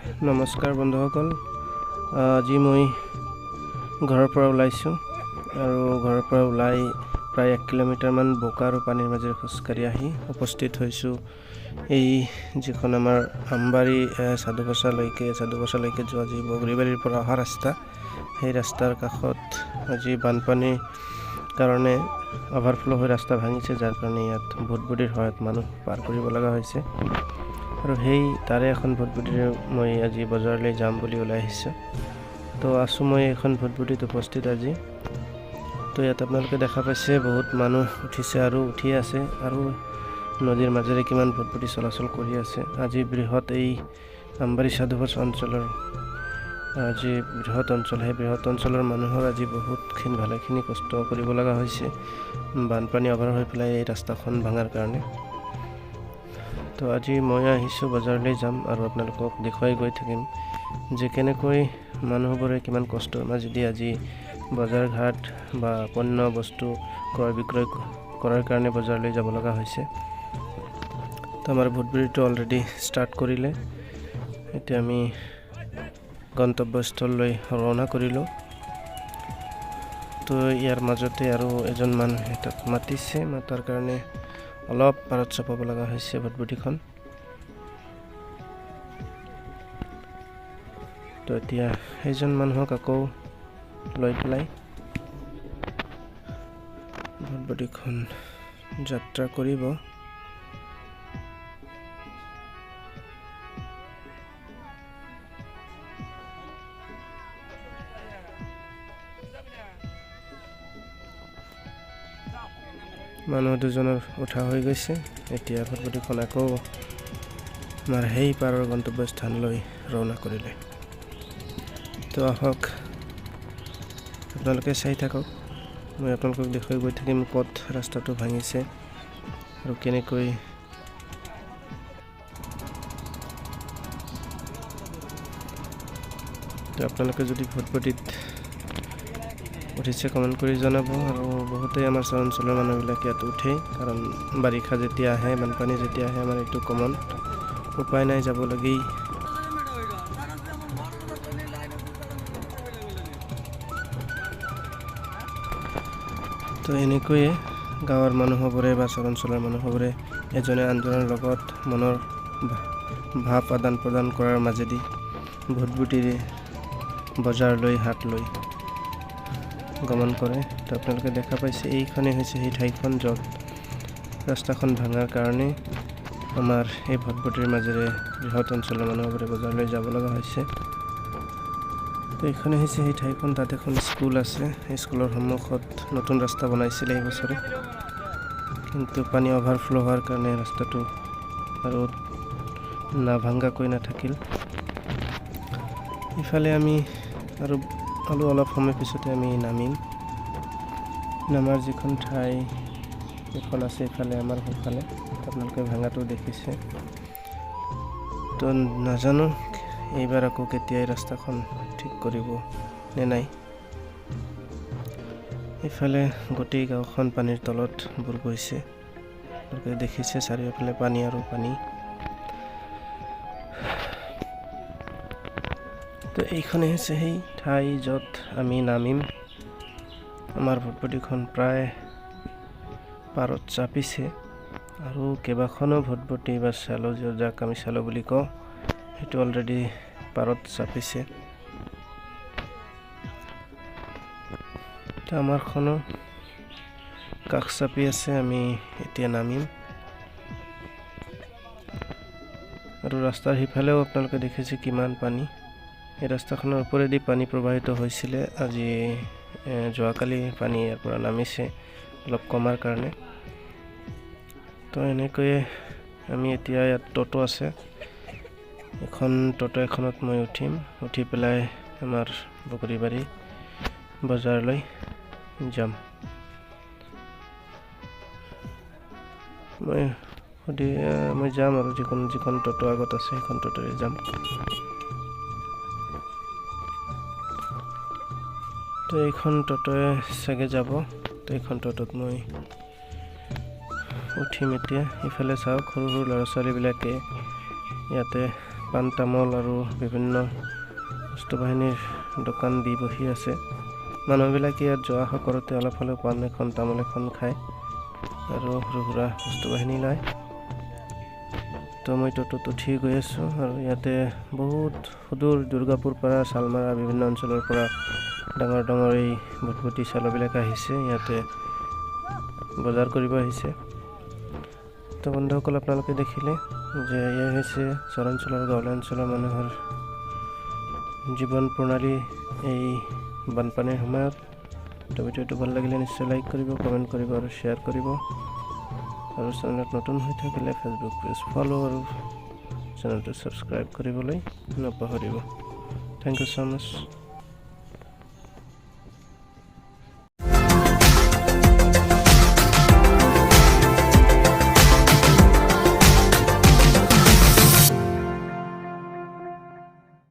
নমস্কাৰ বন্ধুসকল, আজি মই ঘৰৰ পৰা ওলাইছোঁ আৰু ঘৰৰ পৰা ওলাই প্ৰায় 1 কিলোমিটাৰমান বোকা আৰু পানীৰ মাজেৰে খোজকাঢ়ি আহি উপস্থিত হৈছোঁ এই যিখন আমাৰ আমবাৰী সাধুবছালৈকে যোৱা যি বগৰীবাৰীৰ পৰা অহা ৰাস্তা, সেই ৰাস্তাৰ কাষত আজি বানপানীৰ কাৰণে অভাৰফ্ল' হৈ ৰাস্তা ভাঙিছে, যাৰ কাৰণে ইয়াত ভুটভুটিৰ সহায়ত মানুহ পাৰ কৰিব লগা হৈছে। আৰু সেই তাৰে এখন ভুটভুটিৰে মই আজি বজাৰলৈ যাম বুলি ওলাই আহিছোঁ। তো আছোঁ মই এখন ভুটভুটিত উপস্থিত আজি। তো ইয়াত আপোনালোকে দেখা পাইছে বহুত মানুহ উঠিছে আৰু উঠি আছে আৰু নদীৰ মাজেৰে কিমান ভুটভুটি চলাচল কৰি আছে। আজি বৃহৎ এই আমবাৰী সাধুবছ অঞ্চলৰ যি বৃহৎ অঞ্চল, সেই বৃহৎ অঞ্চলৰ মানুহৰ আজি বহুতখিনি ভালেখিনি কষ্ট কৰিব লগা হৈছে বানপানী অভাৰ হৈ পেলাই এই ৰাস্তাখন ভাঙাৰ কাৰণে। তো আজি মই আহিছোঁ বজাৰলৈ যাম আৰু আপোনালোকক দেখুৱাই গৈ থাকিম যে কেনেকৈ মানুহবোৰে কিমান কষ্টৰ মাজেদি আজি বজাৰ ঘাট বা পণ্য বস্তু ক্ৰয় বিক্ৰয় কৰাৰ কাৰণে বজাৰলৈ যাব লগা হৈছে। তো আমাৰ ভুটভুটিটো অলৰেডি ষ্টাৰ্ট কৰিলে, এতিয়া আমি গন্তব্যস্থললৈ ৰাওনা কৰিলোঁ। তো ইয়াৰ মাজতে আৰু এজন মানুহে তাক মাতিছে, মাতাৰ কাৰণে অলপ পাৰত চপাব লগা হৈছে ভুটভুটিখন। তো এতিয়া সেইজন মানুহক আকৌ লৈ পেলাই ভুটভুটিখন যাত্ৰা কৰিব। মানুহ দুজনৰ উঠা হৈ গৈছে, এতিয়া ভুটভুটিখন আকৌ আমাৰ সেই পাৰৰ গন্তব্যস্থানলৈ ৰাওনা কৰিলে। তো আহক আপোনালোকে চাই থাকক, মই আপোনালোকক দেখুৱাই গৈ থাকিম ক'ত ৰাস্তাটো ভাঙিছে আৰু কেনেকৈ। তো আপোনালোকে যদি ভুটভুটিত উঠিছে কমেণ্ট কৰি জনাব। আৰু বহুতেই আমাৰ চৰ অঞ্চলৰ মানুহবিলাক ইয়াত উঠেই, কাৰণ বাৰিষা যেতিয়া আহে, বানপানী যেতিয়া আহে, আমাৰ এইটো কমন, উপায় নাই, যাব লাগেই। তো এনেকৈয়ে গাঁৱৰ মানুহবোৰে বা চৰ অঞ্চলৰ মানুহবোৰে এজনে আনজনৰ লগত মনৰ ভাৱ আদান প্ৰদান কৰাৰ মাজেদি ভুটভুটিৰে বজাৰলৈ হাট লৈ গমন কৰে। তো আপোনালোকে দেখা পাইছে এইখনেই হৈছে সেই ঠাইখন য'ত ৰাস্তাখন ভাঙাৰ কাৰণে আমাৰ এই ভুটভুটিৰ মাজেৰে বৃহৎ অঞ্চলৰ মানুহবোৰে বজাৰলৈ যাব লগা হৈছে। তো এইখনেই হৈছে সেই ঠাইখন, তাত এখন স্কুল আছে, সেই স্কুলৰ সন্মুখত নতুন ৰাস্তা বনাইছিলে এই বছৰে, কিন্তু পানী অভাৰফ্ল' হোৱাৰ কাৰণে ৰাস্তাটো আৰু নাভাঙাকৈ নাথাকিল। ইফালে আমি আৰু অলপ সময় পিছতে আমি নামিম। নামাৰ যিখন ঠাই এখন আছে ইফালে আমাৰ সোঁফালে, আপোনালোকে ভাঙাটো দেখিছে। তো নাজানো এইবাৰ আকৌ কেতিয়া এই ৰাস্তাখন ঠিক কৰিব নে নাই। ইফালে গোটেই গাঁওখন পানীৰ তলত বুৰ গৈছে, আপোনালোকে দেখিছে চাৰিওফালে পানী আৰু পানী। তো এইখনেই হৈছে সেই ঠাই য'ত আমি নামিম। আমাৰ ভুটভুটিখন প্ৰায় পাৰত চাপিছে আৰু কেইবাখনো ভুটভুটি বা চেলো, যাক আমি চেলো বুলি কওঁ, সেইটো অলৰেডি পাৰত চাপিছে। তো আমাৰখনো কাষ চাপি আছে, আমি এতিয়া নামিম। আৰু ৰাস্তাৰ সিফালেও আপোনালোকে দেখিছে কিমান পানী। এই ৰাস্তাখনৰ ওপৰেদি পানী প্ৰবাহিত হৈছিলে, আজি যোৱাকালি পানী ইয়াৰ পৰা নামিছে অলপ কমাৰ কাৰণে। তো এনেকৈয়ে আমি এতিয়া ইয়াত ট'টো আছে, এখন ট'টো এখনত মই উঠিম, উঠি পেলাই আমাৰ বগৰীবাৰী বজাৰলৈ যাম। মই সুধি মই যাম আৰু যিখন ট'টো আগত আছে সেইখন ট'টোৰে যাম। তো এইখন ট'টোৱে চাগে যাব, তো এইখন ট'টোত মই উঠিম এতিয়া। ইফালে চাওক সৰু সৰু ল'ৰা ছোৱালীবিলাকে ইয়াতে পাণ তামোল আৰু বিভিন্ন বস্তু বাহিনীৰ দোকান দি বহি আছে। মানুহবিলাকে ইয়াত যোৱা অহা কৰোঁতে অলপ হ'লেও পাণ এখন তামোল এখন খায় আৰু সৰু সুৰা বস্তু বাহিনী লয়। তো মই টোটোত উঠি গৈ আছোঁ আৰু ইয়াতে বহুত সুদূৰ দুৰ্গাপুৰ পৰা, শালমাৰা বিভিন্ন অঞ্চলৰ পৰা ডাঙৰ ডাঙৰ এই ভুটভুটি চালকবিলাক আহিছে, ইয়াতে বজাৰ কৰিব আহিছে। তো বন্ধুসকল, আপোনালোকে দেখিলে যে এয়াই হৈছে চৰাঞ্চলৰ গাঁৱলীয়া অঞ্চলৰ মানুহৰ জীৱন প্ৰণালী এই বানপানীৰ সময়ত। তো ভিডিঅ'টো ভাল লাগিলে নিশ্চয় লাইক কৰিব, কমেণ্ট কৰিব আৰু শ্বেয়াৰ কৰিব। আৰু চেনেলত নতুন হৈ থাকিলে ফেচবুক পেজ ফ'ল' আৰু চেনেলটো ছাবস্ক্ৰাইব কৰিবলৈ নপাহৰিব। Thank you so much.